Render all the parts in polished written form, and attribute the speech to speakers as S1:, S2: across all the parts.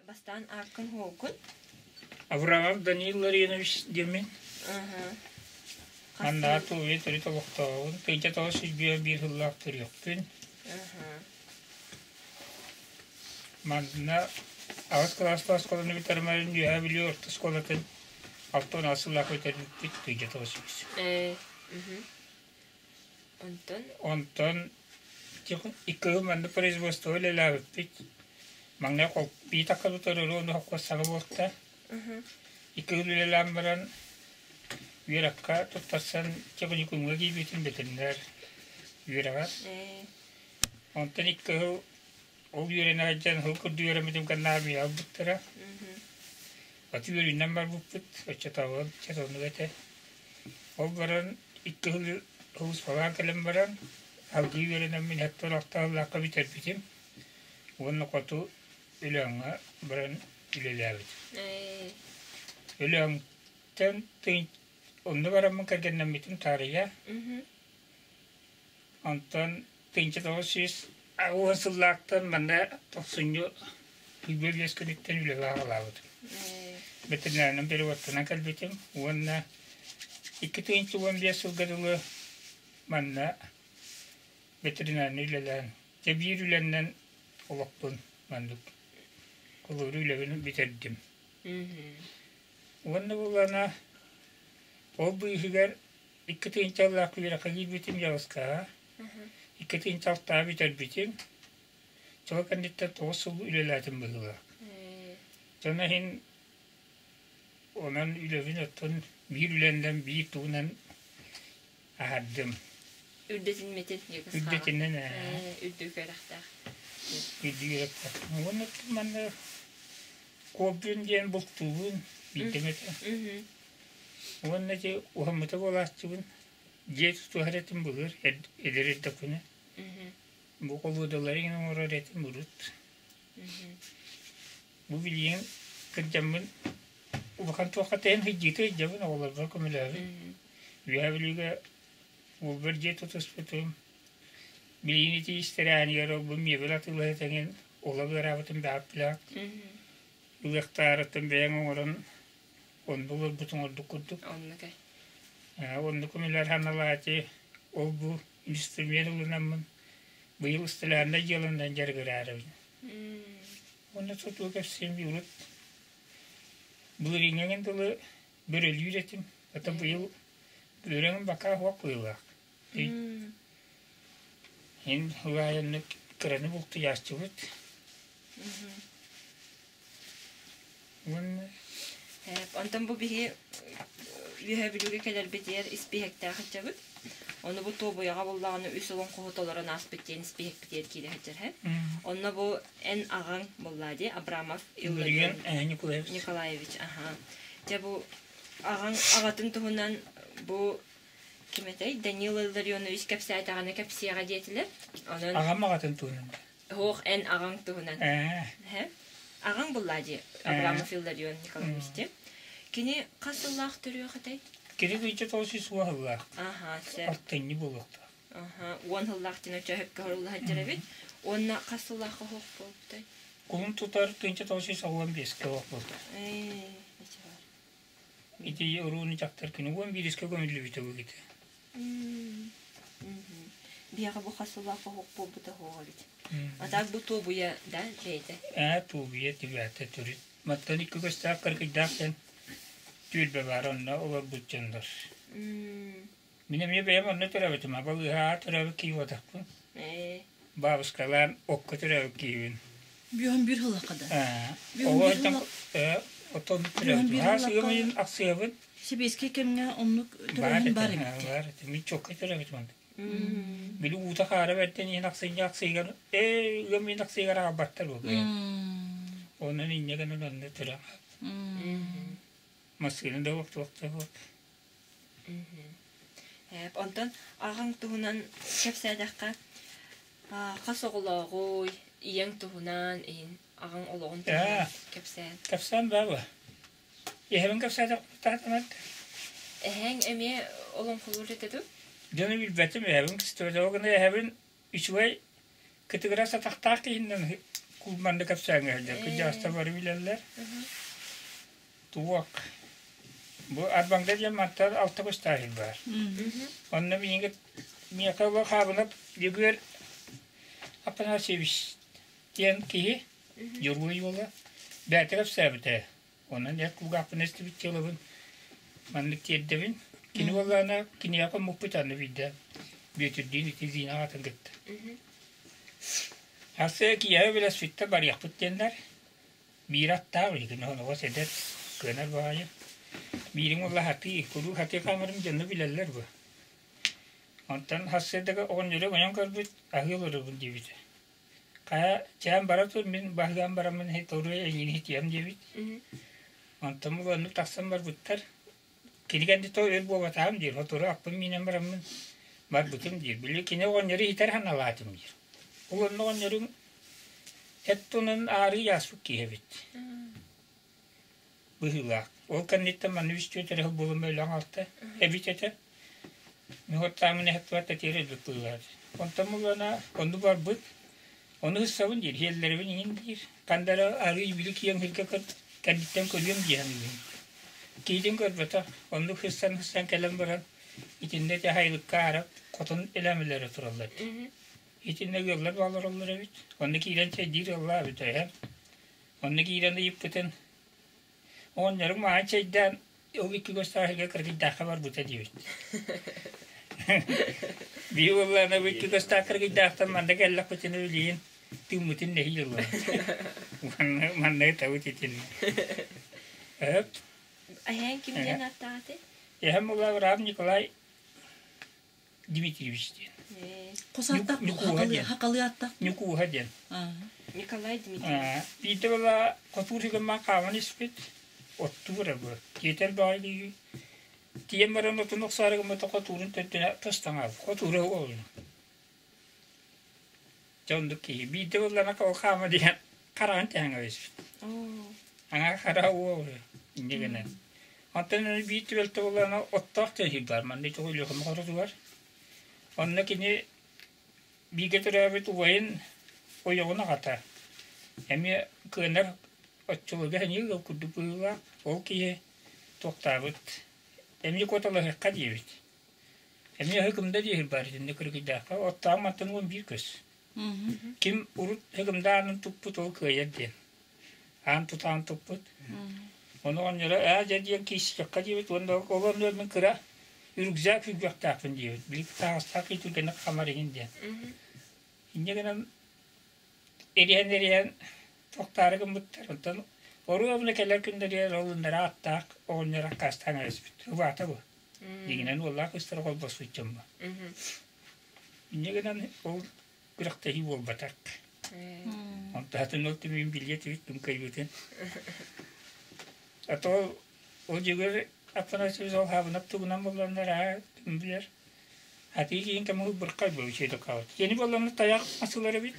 S1: Бастаан ааккын хуолгун.
S2: Авраам Даниил Ларинович диэммин. Манна туйа төрүт олохтооҕун, тыйдьа 901 сыллаах төрүөхпүн. Манна аҕыс кылаастаах оскуоланы бүтэрмэрин Үөһээ Бүлүү орто оскуолатын 66 сыллаах бүтэрбиппит тыйдьа 900.
S1: Онтон?
S2: Онтон икки сыл манна производство үлэлээбиппит. Маҥнай биир таккабыт өрөрү холкуос саҥа буолта. Икки сыл үлэлээн баран үөрэххэ туттарсан техникумҥа киирбитим ветеринар үөрэҕэр. Онтон икки сыл ол үөрэнэ сылдьан сыл курдук үөрэммитим кэннэ армияҕа ылбыттара. Аты үөрүүнэн барбыппыт, оччотооҕу ыччат оннук этэ. Ол баран икки сыл сулууспалаан кэлэн баран, салгыы үөрэнэммин сэттэ алтааллаахха бүтэрбитим уонна хоту Өлөөҥҥө баран үлэлээбитим. Өлөөҥтөн онно бараммын кэргэннэммитим таарыйа. Онтон 1980 сыллаахтан манна тохсунньу Күйбүө биэс күнүттэн үлэҕэ аҕалаабытым. Ветеринарынан переводтанан кэлбитим уонна 2015 сылга дылы манна ветеринарнай үлэлээн, дьэ биир үлэннэн олохпун маннык холобур үлэбин бүтэрдим. Уонна булана ол быыһыгар Икки тыһыынчалаах үөрэххэ киирбитим Яроскаҕа. Икки тыһыынча алтаҕа бүтэрбитим. Чоҕо кэнниттэн 9 сыл үлэлээтим быһыылаах. Дьон иһин онон үлэбин оттон биир үлэннэн биир тугунан аһардым.
S1: Үрдэтинмитин
S2: Үрдэтинэн
S1: үрдүк үөрэхтээх.
S2: Үрдүк үөрэхтээх. Уонна манна Кобдун диэн бултуубун биирдэм этэ. Уонна ити уһаммыта буолааччыбын, дьиэ тутуһар этим былыр, эдэр эрдэхпинэ. Бу холуодалары иҥин оҥорор этим урут. Бу билигин кырдьаммын улахан туохха тэйэн сылдьыыта сылдьабын, оҕолорбор көмөлөһөбүн. Үөһээ Бүлүүгэ уолбар дьиэ тутуспутум. Билигин ити истэрээһинигэр ол-бу миэбэл атыылаһа тэҥин ола ыараабытын баҕа Ылыахтаарыттан бэйэҥ оҥорон Оннук олорбутуҥ ордук курдук.
S1: Оннук ээ.
S2: Оннук көмөлөөр ханалаати ол-бу инструмент ылынаммын быйыл столярнай дьыаланан дьарыгыраарыбын. Уонна сотуу кэпсиэм урут былырыыҥҥа дылы бөрөлүүр этим. Это быйыл бөрөҥ бакаа суох быһыылаах. Ин ылаайаннык кыраны бултуйааччыбыт. Уонна
S1: Онтон бу биһи Үөһээ Бүлүүгэ кэлэрбитигэр испииһэктээх сылдьабыт. Ону бу Туобуйаҕа буллаҕына үс олоҥхоһу толорон ааспыт диэн испииһэкпитигэр киирэ сылдьар һэ. Онно бу эн аҕаҥ буоллаа дии, Абрамов
S2: Илларион Николаевич.
S1: Николаевич, аха. Дьэ бу аҕаҥ аҕатын туһунан бу ким этэй? Данил Илларионович кэпсээтэҕинэ кэпсиэҕэ диэтилэр. Онон
S2: Аҕам аҕатын туһунан.
S1: Суох, эн аҕаҥ туһунан.
S2: Ээ.
S1: Аҕаҥ буллаа дии, Абрамов Илларион Николаевич дии. Кини хас сыллаах төрүөх этэй?
S2: Кини кыыча 910 сыллаах.
S1: Аха, сөп.
S2: Алтынньы буолуохтаах.
S1: Аха, уон сыллаах диэн оччо сөпкө хорула сылдьар эбит. Уонна хас сыллаах оһох буолбутай?
S2: Кулун тутар 1995-кэ оһох буолта.
S1: Ээ, ичи бар.
S2: Ити урууну дьахтар күнү 11-ке көмүллүбүтэ бу кити.
S1: Биһиэхэ бу хас сыллаах оһох буолбута оһох эбит. А так бу туобуйа да бэйэтэ?
S2: Ээ, туобуйа тибээтэ төрүт. Мантан икки көстөөх кыргыйдаах диэн түөлбэ баар онно олорбут дьоннор. Мин эмиэ бэйэм онно төрөөбүтүм, балыыһаҕа төрөөбүт киһи буолбатахпын. Бабушкалаан окко төрөөбүт киһибин.
S3: Бүөн бір сыллаха да.
S2: Оҕо отон төрөөбүтүм. Хас ыам ахсыабын.
S3: Сэбиэскэй кэмҥэ оннук төрөөһүн бар эбит.
S2: Бар этэ. Мин чокка төрөөбүтүм оннук. Били уута хаара бэртэн иһин ахсынньы ахсыйыгар ээ ыам иһин ахсыйыгар аҕалбаттар буолуо. Онон инньэ гынан онно төрөөн Массыына да уохтуохта буолт.
S1: Онтон аҕаҥ туһунан кэпсээтэххэ, хас оҕолооҕуй, ийэҥ туһунан, иһин аҕаҥ олоҕун туһунан кэпсээн.
S2: Кэпсээн баба. Эһэбин кэпсээтэхпит
S1: Эһэҥ эмиэ олоҥхолуур этэ дуу?
S2: Дьону билбэтим, эһэбин кистибэтэ. Ол гына эһэбин үчүгэй кытыгырас атахтаах киһиннэн. Манна кэпсээҥҥэ сылдьар кырдьаҕастар бары билэллэр. Туох бу Арбаҥда диэн мантан алта көстаахил баар. Онно миигин миэхэ ыла Хаабынап Дьөгүөр Афанасьевич диэн киһи Дьоруой уола бэйэтэ кэпсээбитэ. Онон эр кулгаахпын истибит дьыалабын маннык тиэрдэбин. Кини буоллаҕына киниэхэ хоммуппут аны биирдэ Бүөтүрдүүн ити Зина аҕатын кытта. Арсыа киэһэ билэспиттэр барыахпыт диэннэр биир аттаах билигин оҕо эдэр кыанар баҕайы. Биириҥ уолла хатыы, куруук хатыы хаамарым дьону билэллэр бу. Онтон сарсыарда оҕонньору оҥойон көрбүт, аһыы олоробун диэбитэ. Хайа, чээн бара тур, мин баһыган бараммын торуй эйигин иһитиэм диэбит. Онтон бу оннук тахсан барбыттар. Кини кэнниттэн өр буолбатаҕым диир, сотору аппын миинэн бараммын барбытым диир. Били кини оҕонньору иһитэр санаалаатым диир. Ол онно оҕонньоруҥ эт тунун аарыы ааспыт киһи эбит. Быһыылаах. Ол кэнниттэн манна үс түөрт эрэ сыл буолан өлөн хаалта. Эбит этэ. Мин эһэттибэт тэтиэр өлбүт быһыылаах. Онтон булана онну барбыт. Ону ыссабын диир, иһэллэрибин иһин диир. Ханда эрэ арыый били киэҥ сиргэ кэнниттэн көрүөм дии саныыбын. Киһитин көрбөтөх. Оннук сыссан-сыссан кэлэн баран итиннэ ити аһайылыкка аара хотон элэмэлэрэ тураллар. Итиннэ ыаллар баалар эбит. Онно киирэн чэйдиир ыаллаах эбит эһэм. Онно киирэн ыйыппытын, оҕонньоруҥ маһын чэйдээн, ол икки көстөөх кыргыйдаахха барбыта диэбит. Биир уоллаана бу икки көстөөх кыргыйдаахтан манна кэллэхпитинэ билигин тыыммытын нэһиилэ ыллыбыт. Манна ытабыт итиннэ. Эһэм
S1: Эһэҥ ким диэн ааттаах этэй?
S2: Эһэм уола Авраам Николай Дмитриевич диэн.
S3: Хос ааттаах
S2: Ньукууһа диэн.
S3: Хакалыы ааттаах.
S2: Ньукууһа диэн.
S1: Николай Дмитриевич.
S2: Биирдэ была хотуур сүгэммээн хааман испит. Оттуур бу. Тиэтэр баҕайы Тиийэн баран отун охсоору гыммыта хотуурун төрдүнэ тастаҥаал. Хотуура ол. Дьэ оннук киһи. Биирдэ буоллаҕына ол хаама диэн хараҕын тэһэн кэбиспит. Аҥаар хара уол инньэ гынан. Онтон биир түбэлтэ буоллаҕына оттоох диэн баар манна ити Өлүөхүмэ хоротугар. Онно кини бииргэ төрөөбүт убайын ойоҕун аҕата эмиэ кыанар оччолорго сэниэ ыал курдук быһыылаах ол киһи туохтаабыт эмиэ куоталаһыахха диэбит. Эмиэ Һыкымда диэһир баар итиннэ Кыргыйдаахха оттоох мантан 11 көс. Ким урут Һыкымда аанын туппут ол кыайар диэн. Аан тутаан туппут. Ону оҕонньоро ээ дьэ диэн киирсиэххэ диэбит уонна ол оннугар мин кыра рюкзак үргүөхтээхпин диэбит. Били таҥастаах киһи түргэнник хамар иһин диэн. Инньэ гынан эриһэн-эриһэн тохтоору гыммыттар. Онтон оруобуна кэлэр күннэригэр ол ыннара аттаах оҕонньор аккаастаан эрэспит. Убаата бу. Дьиҥинэн уоллаах кыыстара холбоспут дьон бу. Инньэ гынан ол күрэхтэһии буолбатах. Онтон ол түмүгүн билиэ этибит ким кыайбытын. А то ол дьүгэр Афанасьевич ол хаабынап тугунан булланнар аа ким билэр. Хатыы киин кэмэ быркай бу үчүгэй хаалбыт. Кини буоллаҕына тайах асылар эбит.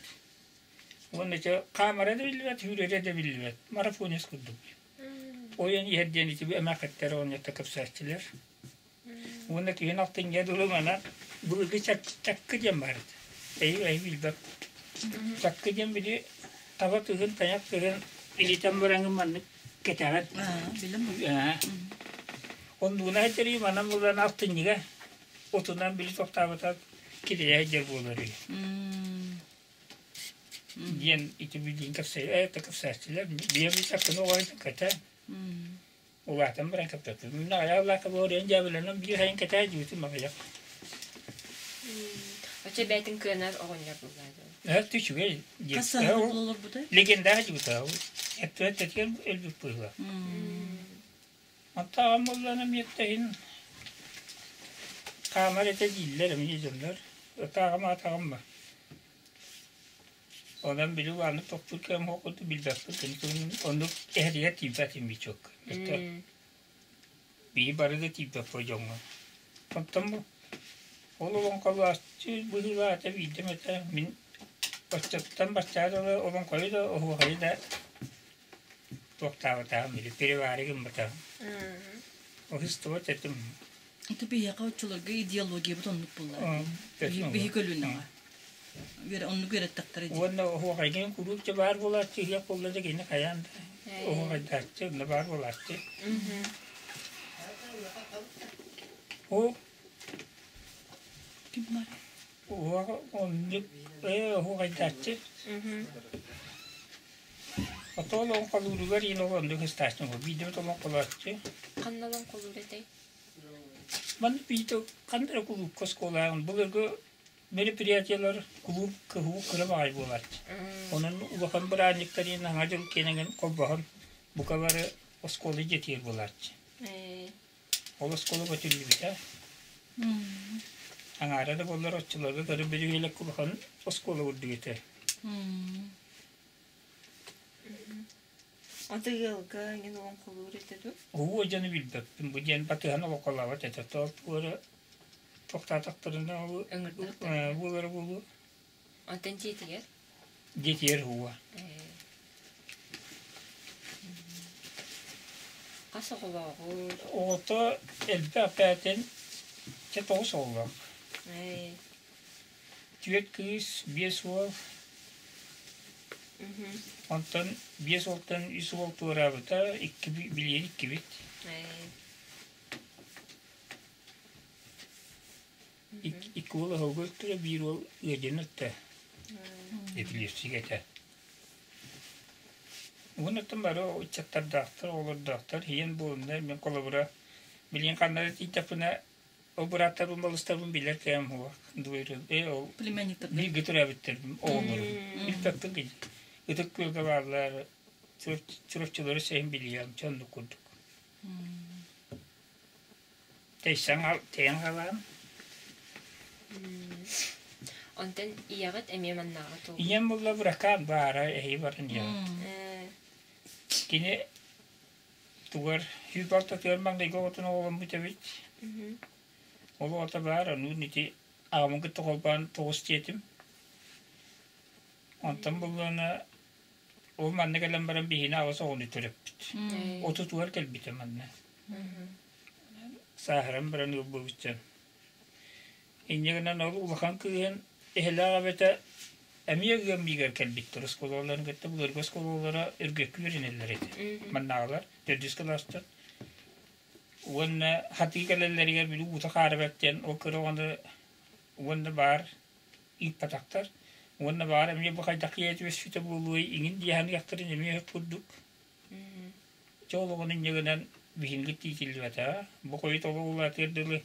S2: Уонна ити хаамара да биллибэт, сүүрэрэ да биллибэт. Марафонец курдук. Ойон иһэр диэн ити эмээхиттэр оҕонньотто кэпсээччилэр. Уонна киһин алтынньыга дылы манан былыргы чаккы диэн баар этэ. Эйи эйи билбэт. Чаккы диэн били таба тыһын, тайах тыһын илитэн бараҥын маннык кэтэҕин.
S3: Билим.
S2: Оннугуна этэрии манан булан алтынньыга отунан били тохтообута кирилэһэ дьэр буолар үһү. Диэн ити билиин кэпсээ кэпсээччилэр биэм чаккыны оҕойдун кэтэ улаатан баран кэпсэттим. Мин аҕыйах улаата буоруйан дьээбэлэнэн биир сайын кэтээ дьибитим аҕыйах.
S1: Оччо бэйэтин кыанар оҕонньор буоллаа дуу?
S2: Ээ үчүгэй.
S3: Хас сааһыгар олорбутай?
S2: Легендаах дьибитэ. Эттибэт тэтигэр өлбүт быһыылаах. Онтооҕом буоллаҕына миэттэһин хаамар этэ дииллэр эмиэ дьоннор. Ытааҕым аатаҕым ба. Онон били улааннык тохтуур кэм курдук билбэппин кини туһунан оннук эһэтигэр тиийбэтим бичок. Биһи бары да тиийбэппит дьоҥҥо. Оттон бу ол олоҥхолооччу быһыылаата биирдэ эмэтэ мин оччоттон баччаа дылы олоҥхойу да оһуохайы да туохтаабатаҕым били перевари гымматаҕым. Оһустубат этим.
S3: Это биһиэхэ оччолорго идеологиябыт оннук буолла. Биһи көлүнэҕэ. Оннук үөрэттэхтэрэ дии.
S2: Уонна оһуохайгын куруук да баар буолааччы, ыһыах буолла да кини хайаан да оһуохайдааччы, онно баар буолааччы. Ол
S3: Ким бар?
S2: уһуох оннук оһуохайдааччы. Отон олоҥхолууругар иин ол оннук ыстааччы биирдэ олоҥхолооччу.
S1: Ханна олоҥхолуур этэй?
S2: Манна биирдэ ханна эрэ кулуупка оскуолаҕын былыргы мероприятиелар кулууп кыһуу кыра баҕайы буолааччы. Онон улахан бырааһынньыктар иһин Саҥа дьыл киэнигин холбоһон бука бары оскуола дьиэтигэр буолааччы. Ол оскуола көтүллүбүтэ. Аҥаара да буоллар оччолорго көрө бүрүһүөлэк улахан оскуола курдук этэ.
S1: Аты ыалга эҥин олоҥхолуур этэ дуу?
S2: Уу дьону билбэппин. Бу диэн батыһан олоҥхолообот этэ. Тоҕо туора тохтоотохторуна ол
S1: Ыҥырдахтарына.
S2: буолара буолуо.
S1: Онтон дьиэтигэр?
S2: Дьиэтигэр ууа.
S1: Хас оҕолооҕуй?
S2: Оҕото элбэх бээтин чэ тоҕус оҕолоох. Түөрт кыыс, биэс уол. Онтон биэс уолтан үс уол туораабыта, икки билиэн иккибит. Икки уол оһолго өлтөрө, биир уол ыадьан өлтө. Эпилепсик этэ. Уһун оттон бары ыччаттардаахтар, оҕолордоохтор, ийэм буолунна, мин холобура, билигин ханна да тиийдэхпинэ, ол бырааттарбын, балыстарбын билэр кэм суох. Э, ол
S3: Племянниктар
S2: бииргэ төрөөбүттэрбин, оҕолорум. Билбэппин кини. Ытык Күөлгэ бааллар, Чурапчылары сэһин билиэм, дьэ оннук курдук. Тэйэн хаалаан.
S1: Онтон ийэҕит эмиэ маннааҕы туолбут.
S2: Ийэм булла быракаан баара эһи баран ийэҕит. Кини тугар сүүс балтатыгар маҥнайгы оҕотун оҕоломмут эбит. Ол оҕото баар, онуун ити аҕабын кытта холбоон тоҕус диэтим. Онтон буллаҕына ол манна кэлэн баран биһини аҕыс оҕону төрөппүт. Отутугар кэлбитэ манна. Сааһыран баран ылбыбыт дьон. Инньэ гынан ол улахан кыыһын эһэлээх эбэтэ эмиэ ыам биигэр кэлбиттэр. Оскуолаларын кытта былыргы оскуолалара үргэккэ үөрэнэллэр этэ. Маннааҕылар төрдүс кылаастар. Уонна хатыы кэлэллэригэр били уута хаарыбат диэн ол кыра оҕону уонна баар ыыппатахтар. Уонна баар эмиэ бу хайдах киһи түбэспитэ буолуой иҥин дии саныахтарын эмиэ өп курдук. Дьэ ол оҕону инньэ гынан биһиги тиитиллибэтэҕэ. Бу хойут олох улаатыар дылы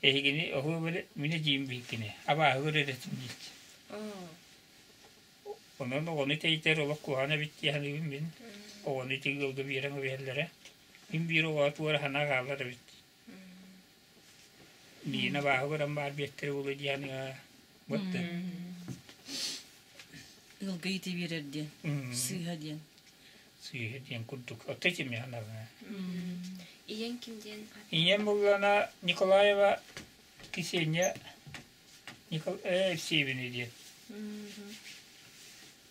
S2: эһигини оһуо били мин эдьиийим биһиккини абааһы көрөр этим диир. Онон оҕону тэйитэр олох куһаҕан эбит дии саныыбын мин. Оҕону ити ыалга биэрэн кэбиһэллэрэ. Мин биир оҕоҕо туора санаа хаалар эбит. Биина абааһы көрөн баар биэттэрэ буолуо дии саныаҕа. Бытты.
S3: Ыалга ити биэрэр диэн, сыыһа диэн.
S2: Сыыһа диэн курдук. Отто итимиэ санаабына.
S1: Ийэҥ ким диэн?
S2: Ийэм буллана Николаева Ксения Никол Евсеевна диэн.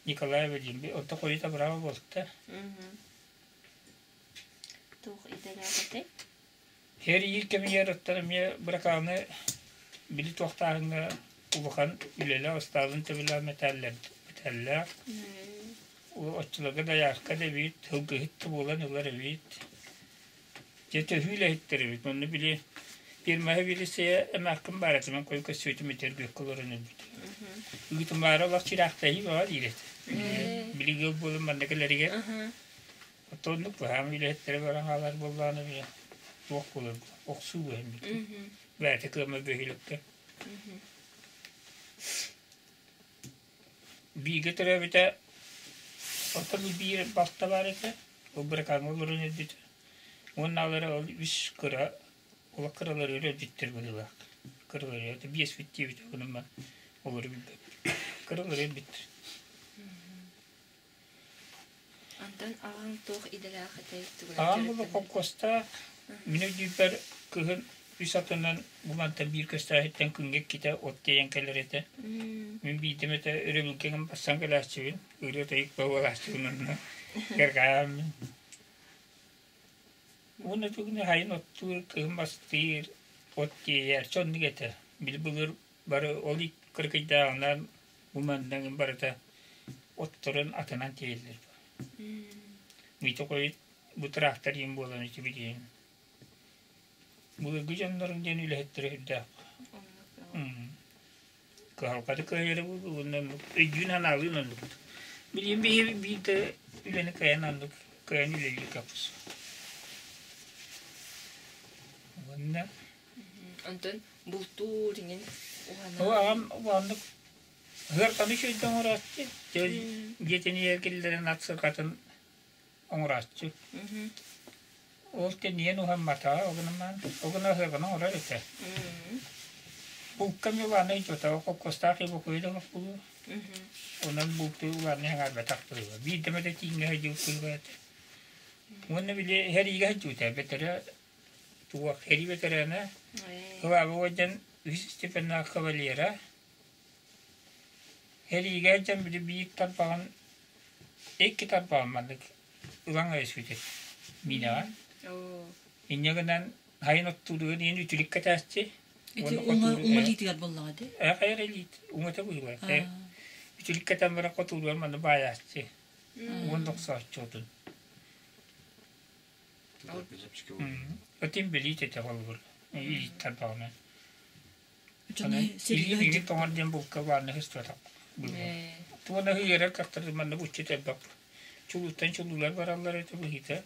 S2: Николаева диэн. Онто хойута браво буолта.
S1: Туох идэлээх этэй?
S2: Эр кэмигэр оттон эмиэ быракааны били туохтааһыҥҥа улахан үлэлээх ыстаалын төбөлөөх мэтээллээх оччолорго дайаарка да эбит, сылгыһыт да буолан ылар эбит. Дьэ төһүү үлэһиттэр эбит. Онно били пиэрмэһэ билисийэ эмээххин баар этэ, мин хойукка сүөтүм этэргэ олорон өлбүт. Ыытымаары олох чыраахтаһыы баҕа диир этэ. Били ыал буолан манна кэлэригэр Оттон оннук быһаам үлэһиттэрэ баран хаалар буоллаҕына бile туох буолар охсуу быһан бэйэтэ кыама бөһүөлэккэ бииргэ төрөөбүтэ оттон биир балта баар этэ ол быракааҥҥа олорон өлбүтэ уонна алара ол үс кыра олох кыралары өлбүттэр быһыылаах кыралары это биэс бүт диэбит онон олору билбэппин кыралары өлбүттэр
S1: Онтон аҕаҥ туох идэлээх этэй? Тугунан
S2: Аҕам буолла
S1: дьарыктанар?
S2: холкуостаах, мин өйдүүрбэр кыһын үс атынан бу мантан биир көстөөһүттэн күҥҥэ иккитэ от тиэйэн кэлэр этэ. Мин биирдэм этэ өрөбүлгэ барсан кэлээччибин, ырыа-тойук буолааччыбын онно кэргээммин. Уонна бүгүн сайын оттуур, кыһын мастыыр, от тиэйэр, соннук этэ. Били былыр бары ол кыргыйдааҕынан Бу манна барыта отторун атынан тиэйэллэр. Митя хойут бу трактор диэн буолан ити билигин. Былыргы дьоннорун диэн үлэһиттэрэ үрдээх. Кыһалҕаты кыайары буолуо уонна оннук өйдүүн-санаалыын оннук. Билигин биһиги биир да үлэни кыайан оннук кыайан үлэлиир каппыс. Уонна
S1: Онтон бултуур иҥин уһанар.
S2: Ол аҕам улааннык ыһыартаны үчүгэйдик оҥорооччу. Дьиэтин иһэр киллэрэн ат сырҕатын оҥорооччу. Ол тэнийэн уһамматаҕа, ол гынан ол гына ыһыаҕын оҥорор этэ. Булка эмиэ улааннай дьотоҕо холкуостаах ибокуйа да олох буолуо. Онон бултуу улааннай аҥаарбатах буолуо. Биирдэ эмэ да тииҥҥэ сылдьыбыт буолуо этэ. Уонна били сэриигэ сылдьыбыта бэтэрэ туох сэрии бэтэрээнэ Кылаабы уордьан үһүс степеннаах кавалера Сэриигэ сылдьан били биир тарбаҕын икки тарбаҕын маннык ылан үөскүтэр миинэҕэ. Инньэ гынан сайын оттууругар иһин үтүлүк кэтээччи.
S3: Ити уҥа уҥа илиитигэр буоллаҕа дии?
S2: Ээ хайар илиит уҥата быһыылаах. Үтүлүк кэтэн баран хотууругар манна баайааччы. Уон тохсооччу отун. Отин билиит этэ холобур. Илиит тарбаҕынан. Илии тоҥор диэн булка баанна сыстыбатах. Туона ыйара кахтар манна буччу элбэх. Чулууттан чулуулар бараллар этэ быһыыта.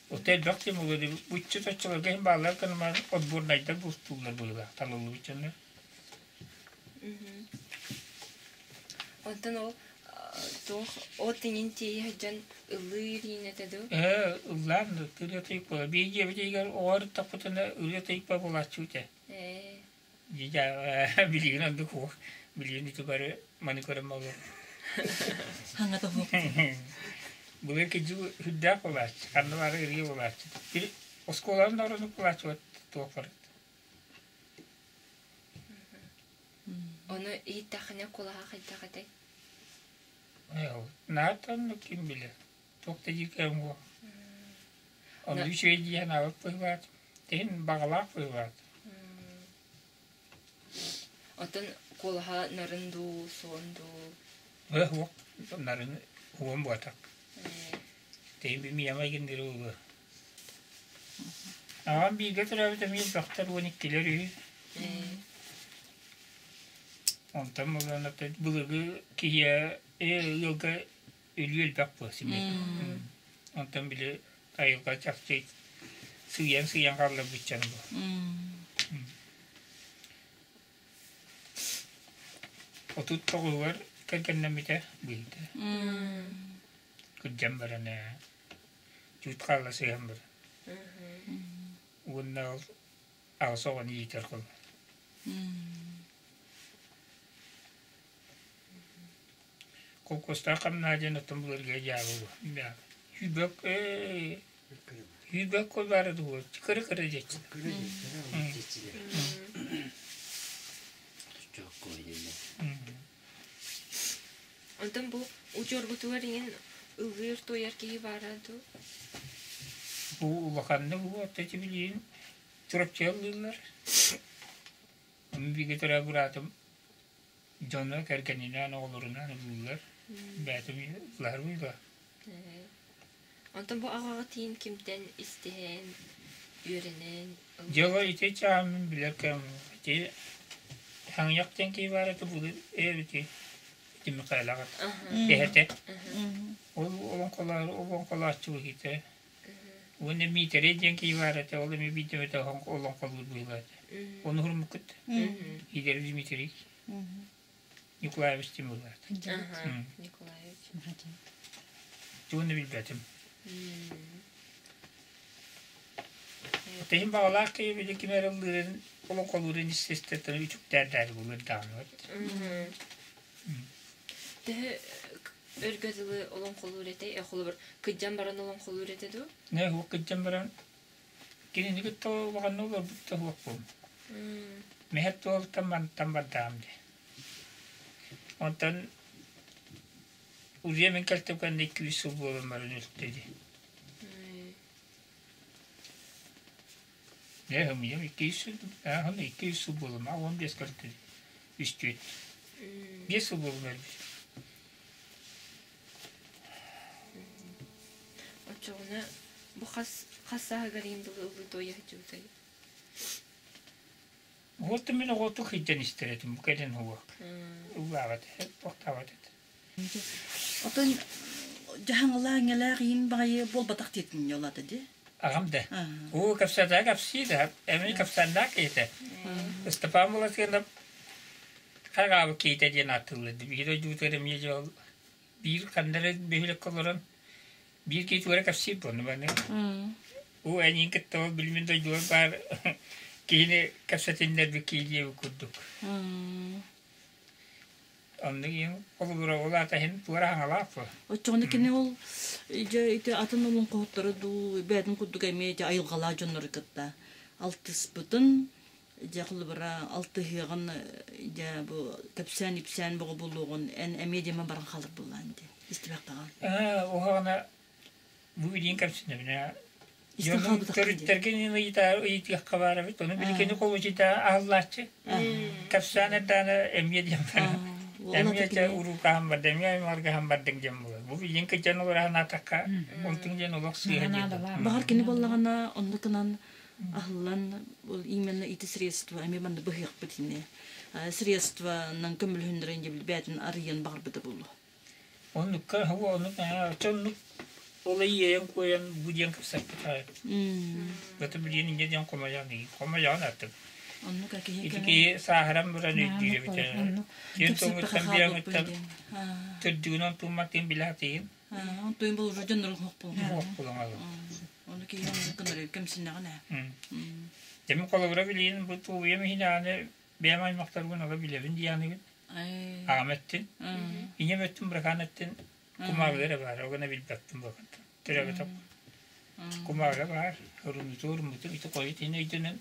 S2: Ота элбэх диэн буолуо буччу точчолорго иһин бааллар гынаман отборнайдар бултууллар быһыылаах талыллыбыт дьоннор.
S1: Онтон ол туох от иҥин тиийэ сылдьан ыллыыр иин этэ дуу?
S2: Ээ, ыллаан ырыа тойукпа. Биир дьиэбитигэр оҕо ырыттахпытына ырыа тойукпа буолааччы этэ.
S1: Ээ.
S2: Билигин оннук суох. Билигин ити бары маны көрөн буолуо.
S3: Хаҥата суох.
S2: Былыр кидьи үрдээх буолааччы, ханна бары ырыа буолааччы. Оскуоланы да оронук буолааччы туох барыт.
S1: Ону иһиттэххинэ кулаһа хайдах этэй?
S2: Наатанна ким билэр. Туох да диир кэм буо. Ону үчүгэй дии санаабыт быһыылаах. Тиһин баҕалаах быһыылаах.
S1: Оттон куолаһа нарын дуу, суон дуу?
S2: Э, суох. Нарын уон буотах. Тиһин бимиямай гиннир уулу. Аҕам бииргэ төрөөбүт эмиэ элбэхтэр уон иккилэр үһү. Онтон буолан былыргы киһи ыалга өлүү элбэх буо симиэ. Онтон били айылҕа чахчы сыыйан-сыыйан хаалларбыччан бу. 39-угар кэргэннэммитэ быһыыта. Кырдьан баран ээ Чуть хаалла сыһан баран. Уонна ол аҕыс оҕону иитэр холбо. Холкуостаах хамнаа диэн оттон былыргы дьаабы Сүүрбэк сүүрбэк кол баара дуо кыра-кыра диэччи.
S1: Онтон бу удьуорбутугар иҥин ыллыыр-туойар киһи баара дуу?
S2: Бу улаханнык бу ити билигин Чурапчыга ыллыыллар. Ону бииргэ төрөөбүт быраатым дьоно кэргэнинээн оҕолорунаан ыллыыллар. Бэйэтим ыллаһар буолла.
S1: Онтон бу аҕаҕа тиийэн кимтэн истиһэн, үөрэнэн
S2: Дьыала ити чааһын билэр кэм ити Хаҥыйах диэн киһи баар этэ былыр эр ити ити Михайлаҕа эһэтэ. Ол олоҥхолоор олоҥхолооччу быһыыта. Уонна Миитэрэй диэн киһи баар этэ, ол эмиэ биирдэ эмэтэ олоҥхолуур быһыылаах этэ. Ону уһуруммуккут? Игорь Дмитриевич. Николаевич диэн быһыылаах этэ.
S1: Николаевич.
S2: Тугун да билбэтим. Иһин баҕалаах киһи били ким эрэ ыллыырын, олоҥхолуурун истэттэн үтүктээрдээри булур даҕаны.
S1: Төһө өргө дылы олоҥхолуур этэй? Холобур, кыдьан баран олоҥхолуур этэ дуу?
S2: Не, уох кыдьан баран кинини кытта улаханна олорбут да суохпун. Мэһэт туолтан мантан бардаҕым дии. Онтон Улья мин кэлтим кэннэ икки-үс сыл буолан баран өлтө дии. Ээ, ымыйам 200 сыл, 200 сыл буолума, 15 көрдү. Үстүөт. 5 сыл буолума өлбүт.
S1: Оччоҕуна бу хас хас сааһыгар иин дылы ыллыы туойа сылдьыбытай?
S2: Вот мин оҕотук сылдьан истэр этим, бу кэлин уһуох. Ыллаабат этэ, тохтообот этэ.
S3: Отон дьаһаҥалаа иҥэлээх иин баҕайы буолбатах диэтин олата дии.
S2: Аҕам да. Уу кэпсэтэ кэпсии да, эми кэпсэннээх киһитэ. Ыстапаан Булатыынап хараабы киһитэ диэн ааттыыллар. Биир дойдубутугар эмиэ дьол биир ханна эрэ бөһүөлэккэ олорон биир киһи туора кэпсиир буолну баны. Уу эйиин кытта ол билимин дойдугар баар киһини кэпсэтиннэрбит киһи диэбит курдук. Оннук иһин холобура ол аата иһин туора хаҥалаах буо.
S3: Оччоҕуна кини ол дьэ ити атын олоҥхоһуттары дуу бэйэтин курдук эмиэ дьэ айылҕалаах дьоннору кытта алтыспытын дьэ холобура алтыһыаҕын дьэ бу кэпсээн-ипсээн бөҕө буолуоҕун эн эмиэ диэмэн баран хаалар буоллаан дии истибэхтэҕин.
S2: Аа уһаҕана бу билиин кэпсэнэбинэ дьонум төрүттэргин ыйытыахха баар эбит ону биликини холучута аһыллааччы кэпсээн эрдэҕинэ эмиэ диэн баран эмиэ дьэ уруукаһан барда эмиэ аймалгаһан бардыҥ диэн буолар бу билиин кыдьан олораһан аатахха онтуҥ диэн олох сыыһа диэн
S3: Баҕар кини буоллаҕына оннук гынан аһыллан именно ити средства эмиэ манна быһыахпыт ини средствонан көмөлөһүннэрэн дьэ бээтин арыйан баҕарбыта буолуо.
S2: Оннукка оннук оннук ол иэйэн куойан бу диэн кэпсэппит Бата билиэн инньэ диэн хомойоон хомойоон аттым.
S3: Оннук киһи
S2: Ити киһи сааһыран баран өйдүүр эбит. Тиэн тоҥуттан биэҥиттэн төрдүгүнэн туумматтыын билээтиин.
S3: Онтуйун болужа дьоннорун хоох булан.
S2: Хоох булан алын.
S3: Ону киһи оннук гынар кэмсиннэҕин ээ.
S2: Дemi холобура билиин бу тууйам иһин бэйэм аймахтарбын ала билэбин диэхнигин. Аҕам эттин, ийэм өттүн быракаан эттин кумааҕыга эрэ баар, ол гына билбэппин буолбатах. Төрөөбөтөх кумааҕыга баар, уруммуту уруммутум ити хойут иһин өйдөнөн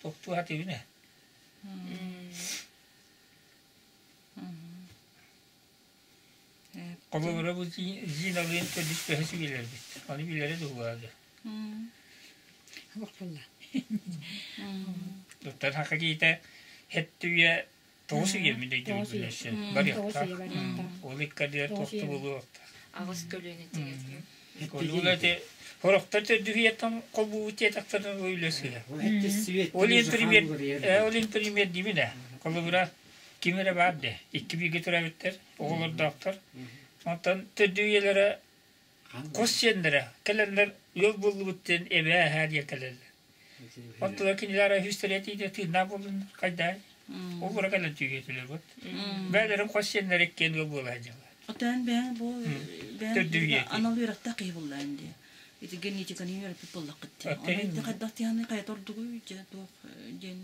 S2: тохтуу сатыыбын ээ. Холобура бу Зиналыын төрдүс бөһөс билэрбит. Ону билэрэ дуһугаады.
S4: Бохтулла.
S2: Доктор хака киитэ хеттү үйэ тоҕус үйэ мин өйдөбүл билэрсин. Барыахтаах. Ол иккардыгар тохту буолуохтаах.
S1: Аҕыс көлүөнэ тигэтин.
S2: Олула те хорохтор төрдүһүйэттэн холбуубут диэтэхтэрин үлэ сыһа. Ол пример, ол пример дибин ээ. Холобура ким эрэ баар де. Икки бииргэ төрөөбүттэр, оҕолордоохтор. Онтон төрдү үйэлэрэ Хос сиэннэрэ кэлэннэр ыал буоллубут диэн эбээ эһээ диэн кэлэллэр. Оттон кинилэр үһүстэрэ тиийдэ тыыннаах буоллуннар хайдаай? Ол ура кэлэн түһүөтүлэр бут. Бээлэрин хос сиэннэрэ иккиэн ыал буола сылдьаллар.
S3: Отон бэйэҥ бу бэйэҥ анал үөрэхтээх киһи буоллаҕын дии. Ити генетиканы үөрэппит буоллаххыт дии. Ону ити хайдах тиһаны хайа ордугуй дьэ туох диэн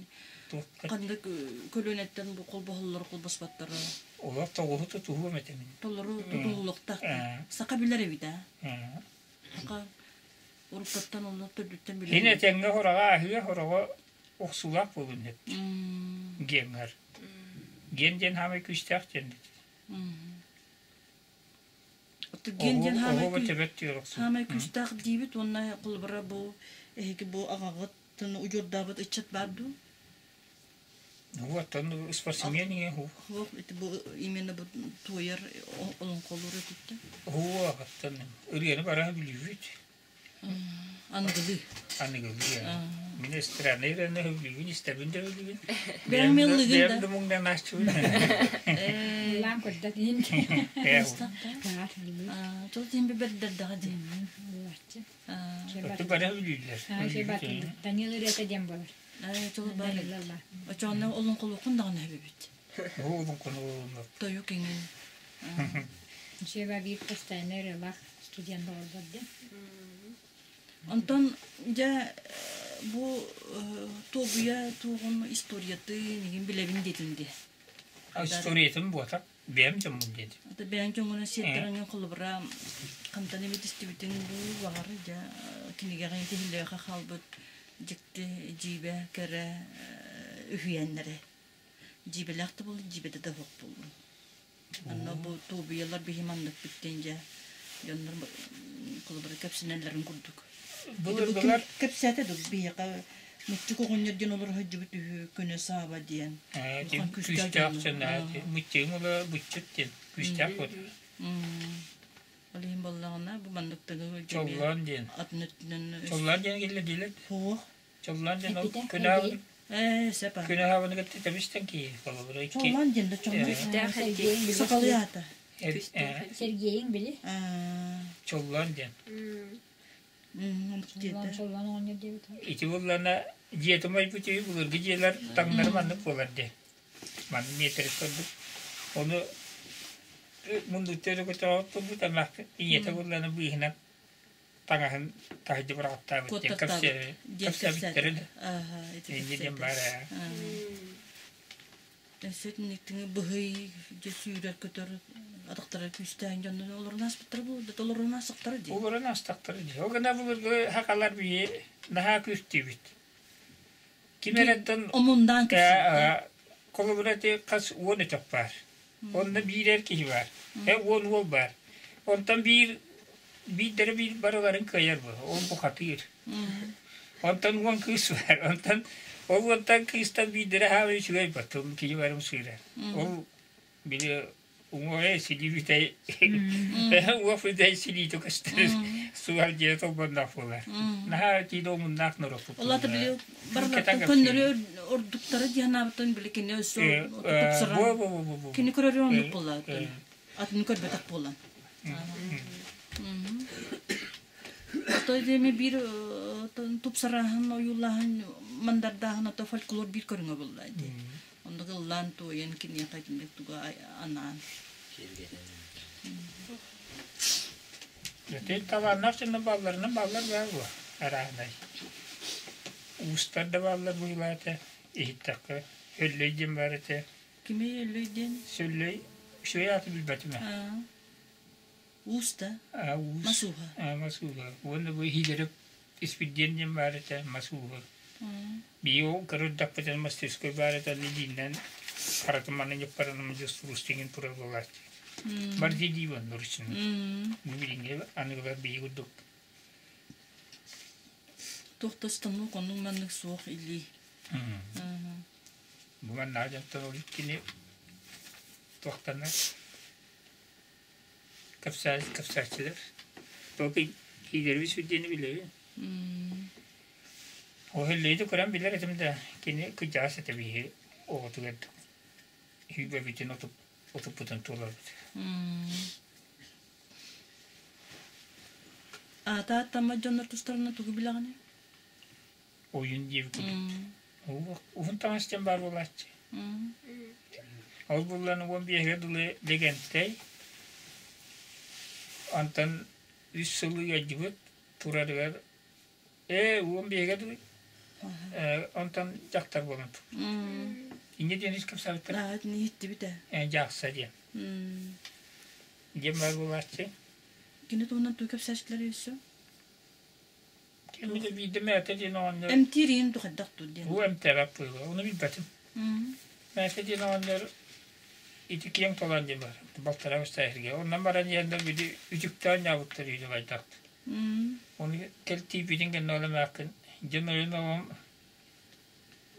S3: ханнык көлүөнэттэн бу холбоһоллор холбоспоттор
S2: Олор тоҕуһу тутуһуом этэ мин.
S3: Толору тутуһуллуохтаах. Саха билэр эбит аа. Саха уруккаттан онно төрдүттэн билэр.
S2: Ин этэҥҥэ хораҕа аһыа хороҕо охсуулаах буолун эт. Генгар. Ген диэн хаамай күүстээх диэн.
S3: Ген диэн хаамай күүстээх диибит уонна холобура бу эһиги бу аҕаҕыттан удьуордаабыт ыччат баар дуу?
S2: Оттон спортсмен иҥэ хуу.
S3: Хуох ити бу именно бу туойар олоҥхолуур этиттэ.
S2: Хуу оттон ырыаны бара билүүбүт.
S3: Аныгылыы.
S2: Аныгылыы. Мин эстраднай ырыаны сөбүлүүбүн, истэбин да сөбүлүүбүн.
S3: Бэйэм меллыгын
S2: да. Муҥнан ааччыбын.
S4: Лаан көрдөт иһин.
S3: Чол тиһин бэрдэрдэҕэ дии.
S2: Оту бара сөбүлүүллэр.
S4: Данил ырыата диэн болар.
S3: Очоонно олоҥхолуоххун даҕаны сөбүбүт.
S2: Бу олоҥхону олоҥхолуох.
S3: Тойук иҥин.
S4: Дьиэбэ биир постоянно ырыалаах студент доҕорбор диэн.
S3: Онтон дьэ бу туобуйа туоҕун историятын игин билэбин диэтин дии.
S2: Историятын буотах бэйэм дьоммун диэтим.
S3: Ата бэйэҥ дьоҥҥунан сиэттэрэн холобура хантан эбит истибитиҥ дуу баҕар дьэ кинигэҕин тиһиллиэхэ хаалбыт дьикти дьиибэ кэрэ үһүйээннэрэ дьиибэлээх да буоллун дьиибэтэ да суох буоллун онно бу туобуйалар биһи манныкпыт диэн дьэ дьоннор холобура кэпсэнэллэрин курдук.
S2: Былыргылар
S3: Кэпсээтэ дук биһиэхэ Мыччык оҕонньор диэн олоро сылдьыбыт үһү Көнө Сааба диэн. Улахан күүстээх
S2: күүстээх
S3: дьоно.
S2: дьон мыччыгым ыла быччыт диэн күүстээх буолар.
S3: Ол иһин буоллаҕына бу маннык тыгы
S2: Чоллоон диэн.
S3: атын өттүнэн
S2: Чоллоон диэн киллэ диилэр.
S3: Суох.
S2: Чоллоон диэн ол
S4: Эппитэ,
S2: күнэ
S4: Сергей.
S3: Ээ, сеп
S2: күнэ хаабыны кытта тэбистэн кии холобура икки
S3: Чоллоон диэн да чоллоон.
S1: Күүстээх
S4: Сергейин
S1: эрдии.
S4: били.
S3: Сахалыы аата.
S1: Күүстээх эрдии.
S4: Сергейин били.
S2: Чоллоон диэн.
S3: Оннук
S4: Чоллоон
S3: диэтэ.
S4: чоллоон оҕонньор диэбит.
S2: Ити буллана дьиэтим айбыт үһү былыргы дьиэлэр таҥнары маннык буолар диэн. Маннык миэтэрэ курдук. Ону мундуттары көтөҕө турбут эмээхсин ийэтэ буллана быыһынан таҥаһын таһырдьа быраҕаттаабыт диэн
S3: Куоттартаабыт диэн
S2: кэпсээбиттэрэ
S3: кэпсээтэ.
S2: да.
S3: Ааха, ити
S2: Инньэ диэн
S3: кэпсээтэ.
S2: баар ээ.
S3: Өссө итинниктиҥи быһый дьэ сүүрэр көтөр атахтара күүстээх дьоннор олорон ааспыттара буолуо да олорон аастахтара дии.
S2: Олорон аастахтара дии. Ол гына былыргы сахалар биһи наһаа күүстүүбүт. Ким эрэнтэн
S3: Омундаан кэпсиир.
S2: холобура ити хас уон өтөх баар. Онно биир эр киһи баар. Уон уол баар. Онтон биир биирдэрэ биир барыларын кыайар бу. Ол бухатыыр. Онтон уон кыыс баар. Онтон ол уонтан кыыстан биирдэрэ хаалар үчүгэй баттым киһи барым сыыра. Ол били уҥуоҕа силиибитэй уох бүтэй силиитэ көстөр сугал дьиэ толбонноох буолар. Наһаа тиийдэ омуннаах норуоппут.
S3: Ол аата били барылартан көннөрү ордуктара диэн аабытын били кини өссө тупсаран кини көрөрү оннук буолла атын көрбөтөх буолан. Ото эми биир тупсарааһын, ойуулааһын, мандардааһын ото фольклор биир көрүҥэ буолла дии. Оннук ыллаан туойан киниэхэ итинник туга анаан.
S2: Ити талааннаах дьонно баалларынан бааллар баар буо арааһынай. Уустар да бааллар быһыылаата иһиттэххэ. Өллөй диэн баар этэ.
S3: Кими өллөй диэн?
S2: Сөллөй үчүгэй ааты билбэтим ээ.
S3: Уус да?
S2: Уус.
S3: Мас ууһа.
S2: Мас ууһа. Уонна бу иһиилэрэ Испирдиэн диэн баар этэ, мас ууһа. Биир көрөрдөхпүтүнэ мастерской баар этэ, илиинэн харатын манна ньыппаран дьустуруустиҥин турар буолааччы. Бар дии дии оннур үчүн. Бу билиҥҥи аныгылар биһиги курдук.
S3: Туох да станок оннук маннык суох илии.
S2: Бу маннаах дьонтон ол иккини туохтанар кэпсээччилэр. Туох киирэрбит сүрдиэни билэбин. Ол Һэллэйди көрөн билэр этим да, кини кырдьаҕас этэ биһи оҕотугар сүүрбэбитин отуппутун туоларбыт.
S3: Аата аттаммат дьоннор тустарынан тугу билэҕиний?
S2: Ойун диэбит курдук. Уһун таҥас диэн баар буолааччы. Ол буллан уон биэһигэр дылы Лэгэнтэй онтон үс сыл ыалдьыбыт турарыгар ээ уон биэһигэр дылы онтон дьахтар буолан Инньэ диэн ис кэпсээбиттэрэ.
S3: Аа, итини иһиттибит ээ.
S2: Ээ, дьаахса диэн. Диэн баар буолааччы.
S3: Кини туһунан тугу кэпсээччилэр өссө?
S2: Ким да биирдэ мээтэ диэн оҕонньор
S3: Эмтиир иһин тухайдах дуу диэн.
S2: Бу эмтээбэт быһыыла, ону билбэтим. Мээтэ диэн оҕонньор ити киэҥ толоон диэн бар, балтараа үстээһиргэ. Онон баран иһэннэр били үтүктээн ньаабыттар үһү хайдах. Ону кэл тиийбитин кэннэ ол эмээххин дьон ойон оҕом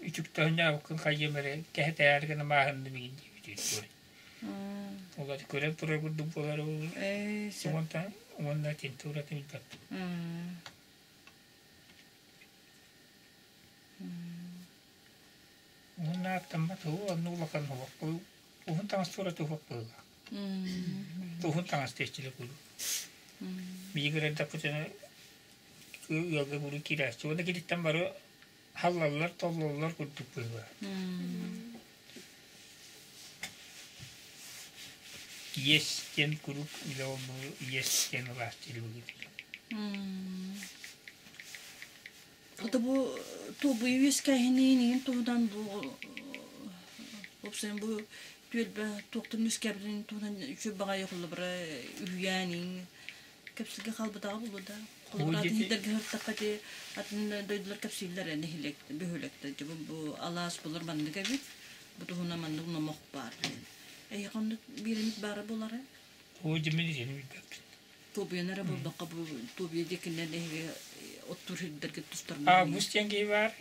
S2: үтүктээн ньаабыккын хайыам эрэ кэһэтээри гына мааһынным игин диэбит үһү. Ол көрөн турар курдук буолар уонна уонна тинтуратын билбэппин. Уонна аттаммат уу онно улахан уһуох уһун таҥас туора туһуох быһыылаах. Уһун таҥас диэччилэр курдук. Биһиги эрдэхпитинэ ыалга куруук киирээччи. Уонна киниттэн бары халлаллар, толлоллор курдук быһыылаах. Иэс диэн куруук үлэ олбу иэс диэн ылааччы быһыытыйар.
S3: Ото бу туобуйа үөскээһинин иҥин туһунан бу уопсайынан бу түөлбэ туохтан үөскээбитин туһунан үчүгэй баҕайы холобура үһүйээн иҥ кэпсэлгэ хаалбатаҕа буолуо да. Холобура атын сирдэргэ сырыттахха ити атын дойдулар кэпсииллэр ээ нэһилиэк бөһүөлэктэр дьэ бу алаас булар маннык эбит бу туһунан маннык номох баар диэн. Эһиэхэ оннук биир эмит баара буолара?
S2: Оо дьэ мин итини билбэппин.
S3: Туобуйаны эрэ буллахха бу Туобуйа диэкинэн эһиги оттуур сирдэргэ тустарынан.
S2: Август диэн киһи баар.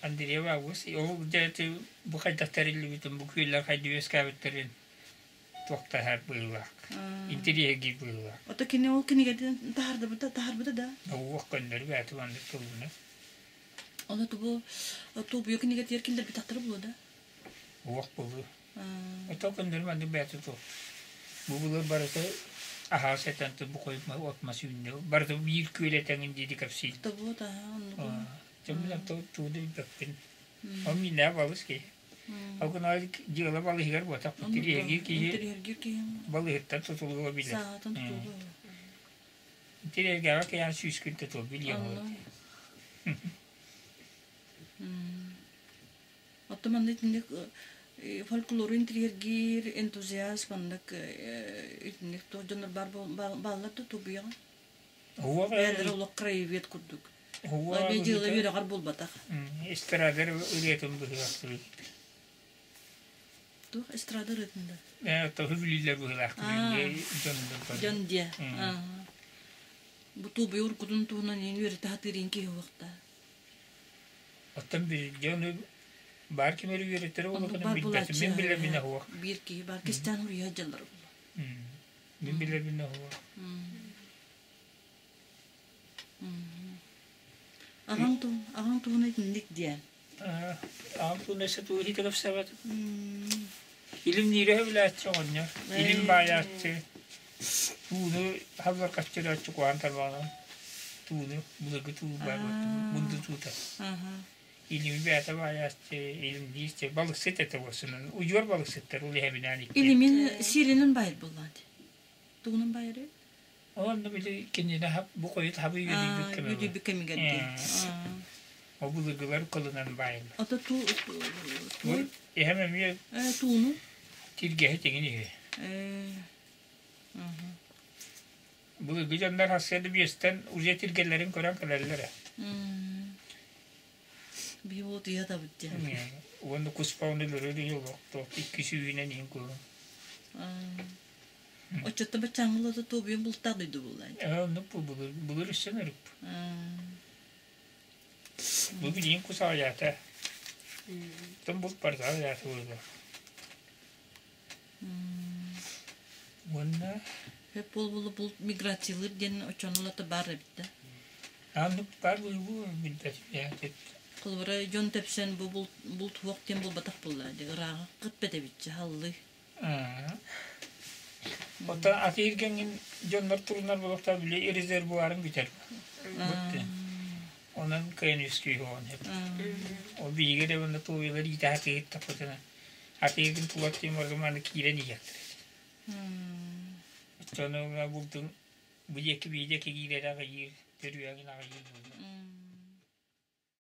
S2: Андреев Август. Ол дьэ бу хайдах тэриллибитин, бу күөллэр хайдах үөскээбиттэрин туохтаһар быылаах. Интэриэһиргиир быылаах.
S3: Ото кини ол кинигэтин таһардыбыта, таһарбыта да?
S2: Уох көннөрү бэйэтэ маннык тылына.
S3: Ону тубу тубуйа кинигэтигэр киллэрбитэхтэрэ буолуо да?
S2: Уох булу. Ото көннөрү маннык бэйэтэ туох. Бу былыр барыта аһаа сэтэн бу хойут от мас үүннэ. Барыта биир күөл этэҥин диэди кэпсиир.
S3: Тобу таһа оннук.
S2: Дьоммун ото тууну билбэппин. Ол миннээх балыс киһи. Ол гына дьыала балыһыгар буотах интириэһиргиир киһи
S3: Интириэһиргиир киһи
S2: балыһыттан тутулуга билэр.
S3: Саатан тутулуга.
S2: Интириэһиргээҕэ киһи сүүскүн тутул билиэн
S3: Оттон манна итинник фольклору интириэһиргиир энтузиаст маннык итинник туох дьоннор баар бааллар да тубуйаҕын? Бэйэлэрэ олох краевед курдук. Дьыала үөрэҕэр буолбатах.
S2: Эстрада ырыатын быһыылаахтыбыт.
S3: Туох эстрада ырыатын да?
S2: Тоһу билиилэр быһыылаахтыбыт дьон
S3: Дьон диэ. Бу тубуйа уруккутун туһунан иин үөрэтэ сатыыр киһи уохта.
S2: Оттон дьону баар ким эрэ үөрэтэрэ буоллаҕына билбэтим. Мин билэрбинэ суох.
S3: Биир киһи баар кистээн уруйа дьаллар буолла.
S2: Мин билэрбинэ суох.
S3: Аҕаҥ ту аҕаҥ туһунан итинник диэн.
S2: Аҕам туһунан өссө тугу иһитэ кэпсээбэтим. Илимниирэ сөбүлээччи оҕонньор. Илим баайааччы. Тууну халлар хаччырааччы куһаҕан тарбаҕынан тууну былыргы туу баар мунду туута. Илими бэйэтэ баайааччы, илимниирчи, балыксыт этэ буолсунан. Удьуор балыксыттар ол иһэбинээн икки.
S3: Илимин сиэлинэн баайар буоллаҕа дии. Тугунан баайарый?
S2: Онно били кинини бу хойут хабы үөдүйбүт кэмэ.
S3: Үөдүйбүт кэмигэр дии.
S2: Ол былыргылар кылынан баайыллар.
S3: Ото туу
S2: Эһэм эмиэ
S3: тууну
S2: тиргэһи тиҥин иһи. Былыргы дьоннор сарсыарда биэстэн уже тиргэлэрин көрөн кэлэллэрэ.
S3: Биһи ол тыйатабыт диэн.
S2: Уонна куспауны өлөрөр олохтоох икки сүүһүнэн иһин куһун.
S3: Оччотто баччааҥҥылата туобуйан бултаах дойду буолла.
S2: Оннук бу былыр былыр үссен өрүп. Бу билигин кус аҕыйаата. Тон булт барыта аҕыйаата буолла. Уонна
S3: Хөп буолбула булт миграциялыыр диэн оччонулата баар эбит да.
S2: Оннук баар буолуу билбэтим
S3: Холобура дьон тэпсэн бу булт булт суох диэн буолбатах буолла ырааҕы кыт эбитчи халлыы.
S2: Оттон атыыр-кэҥин дьоннор турунар буолуохтаах били резервуарын бүтэр. Онон кыайан үөскүү оҕон сөп. Ол биһиги да уонна туойулар иитэ атыыһыт таппытына атыыргын тулар тимиргэ маны киирэн иһиэхтэрэ. Оччону бултун бу диэки биир диэки киирэрэ аҕыйыыр, төрүөҕүн аҕыйыыр буолла.